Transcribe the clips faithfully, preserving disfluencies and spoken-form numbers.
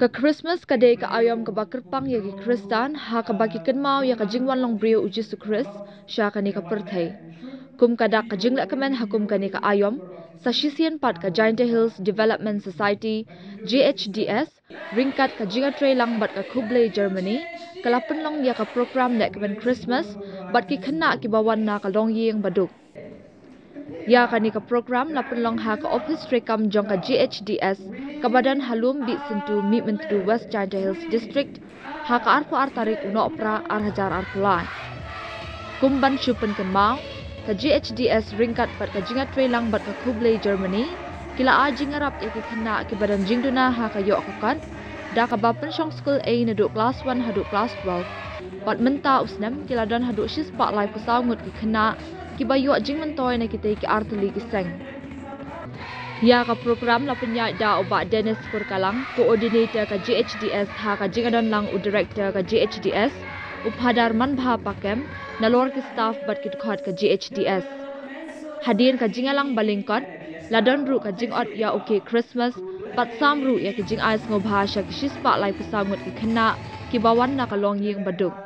Ka Christmas ka dei ka aïom kaba kyrpang ïa ki Khristan, ha kaba ki kynmaw ïa ka jingwan long briew u Jisu Khrist sha kane ka pyrthei. Kum ka dak ka jinglehkmen ha kum kane ka aïom, sa shisien pat ka Jaintia Hills Development Society, J H D S, ryngkat ka jingïatreilang bad ka khublei Germany, ka la pynlong ïa ka program lehkmen Christmas bad ki khynnah kiba wan na ka longïing baduk. Ïa kane ka program la pynlong ha ka ophis treikam jong ka J H D S, kaba don ha Lum Bih Syntu, Mihmyntdu, West Jaintia Hills District, ha ka arphew ar tarik u Nohprah ar hajar arphew lai. Kum ban shu pynkynmaw, ka J H D S ryngkat bad ka jingïatreilang bad ka khublei Germany, ki la ai jingïarap ïa ki khynnah kiba don jingduna ha ka ïoh ka kot, da kaba pynshong skul ei naduh klas one haduh klas twelve. Bad mynta u snem ki la don haduh shispah laiphew saw ngut ki khynnah kiba ïoh jingmyntoi na kitei ki artylli ki seng. Ïa ka program la pynïaid da u Bah Dennis Kurkalang, Coordinator ka J H D S, ha ka jingïadonlang u Director ka J H D S, u Phadar Manbha Pakem, nalor ki staff bad ki dkhot ka J H D S. Hadien ka jingïalang ba lyngkot, la don ruh ka jingot ïa u cake Christmas, bad sam ruh ïa ki jingai sngewbha sha ki shispah laiphew saw ngut ki khynnah kiba wan na ka longïing baduk.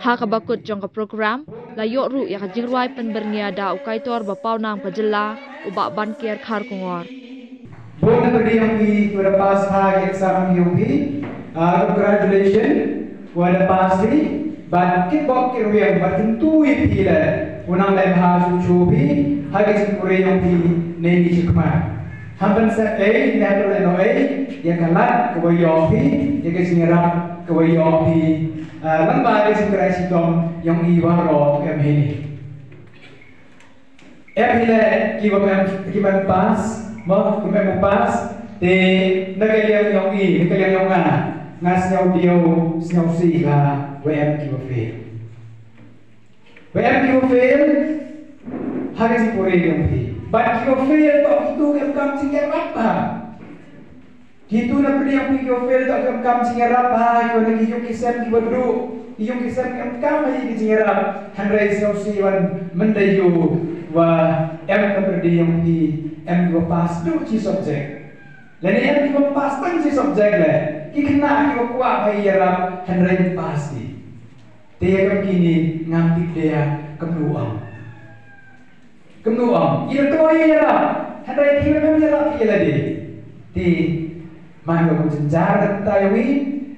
Ha kaba kut jong ka program, la ïoh ruh ïa ka jingrwai pynbyrngia da u Kaitor ba pawnam ka jylla, u Bah Banker Kharkongor. Bun na pyrdi jong phi kiba da pass ha ka exam jong phi. Ah, congratulations. Wa da pass phi. Bad kitbok kitrwiang bad kyntu ïa phi leh, u nang leh bha shuh shuh phi ha ka jingpule jong phi ne ni shi khmat. Ham ban sep ei ne ban leh noh ei ïa ka lad kaba ïoh phi, ïa ka jingïarap kaba ïoh phi, ah, lyngba ka jingkyrpad shitom jong i baroh em hi. Em hi leh kiba em, kiba em pass, mo, kiba em pass, te na ka liang jong i, na ka liang jong nga, nga sngew diaw, sngew sih ba wa em kiba fail. Wa em kiba fail ha ka jingpule jong phi. Bad kiba fail to kitu ki em kam jingïarap bha. Kitu na pyrdi jong phi kiba fail to ki em kam jingïarap bha, kiba na ki ïung ki sem kiba duh, ki ïung ki sem ki em kam ha ki jingïarap. Hynrei sngewsih wan mynta ïoh wa em na pyrdi jong phi em kiba pass duh shi subject. Lane em kiba pass tang shi subject leh. Ki khynnah kiba kwah ba ïarap hynrei pass ki. Te ïa kam kine ngam tip de ïa kumno ong. Kumno ong. Ïa to ïa ïarap. Hynrei ki mem ïarap ïa lade. Te man ka jynjar da ta ïa wi.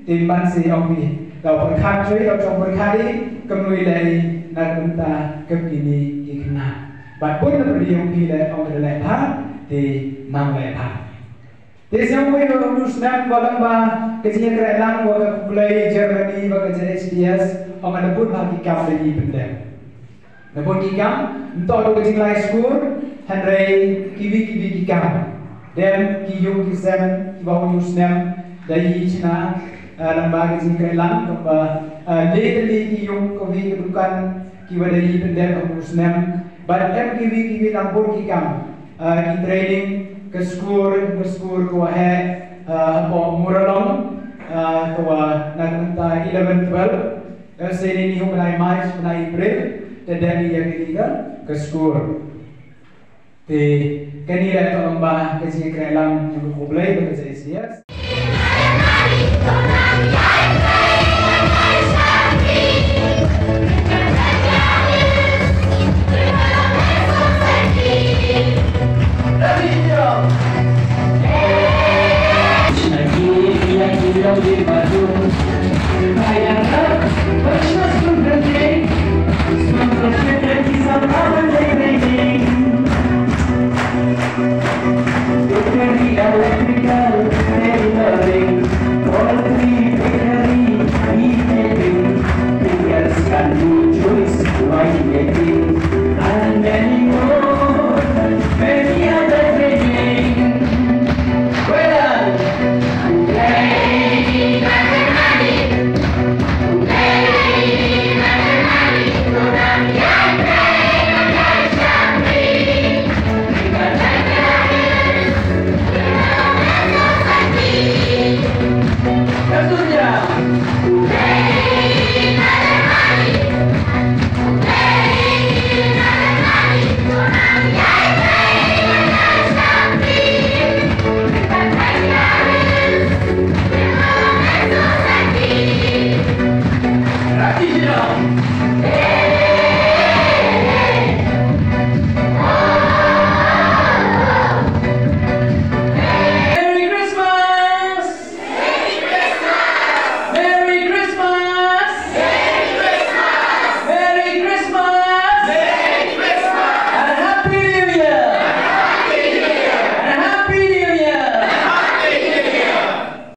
Te man se ong wi. Daw pyrkhat shuh, daw chong pyrkhat i. Kumno ïa lade na kumta kum kine ki khynnah. Bad bun na pyrdi jong phi leh ong da leh bha. Te nang leh bha. Te sngewbha ïa u snem ba lyngba ka jingïakren lang wa ka khublei Germany wa ka J H D S, ong na bun bha ki kam da i pyndep. Na bun ki kam, nto du ka jinglai skur, hynrei kiwi kiwi ki kam. Dem ki ïung ki sem, kiwa u snem, da i chna, eh, lyngba ka jingïakren lang, kumba, eh, le da le ki ïung kiwi ki dukan, kiwa da i pyndep u snem, bad em kiwi kiwi na bun ki kam. Ah, ki training, ka skur, ka skur ka wa heh, ah, hapoh Muralong, ah, ka wa na ka bynta eleven twelve, eh, se ni ni hu bnai March, bnai April, te dei ni ïa ka, ka skur. Te, kani leh to lyngba, ka jingïakren lang, ïa ka khublei, ka jingïakren.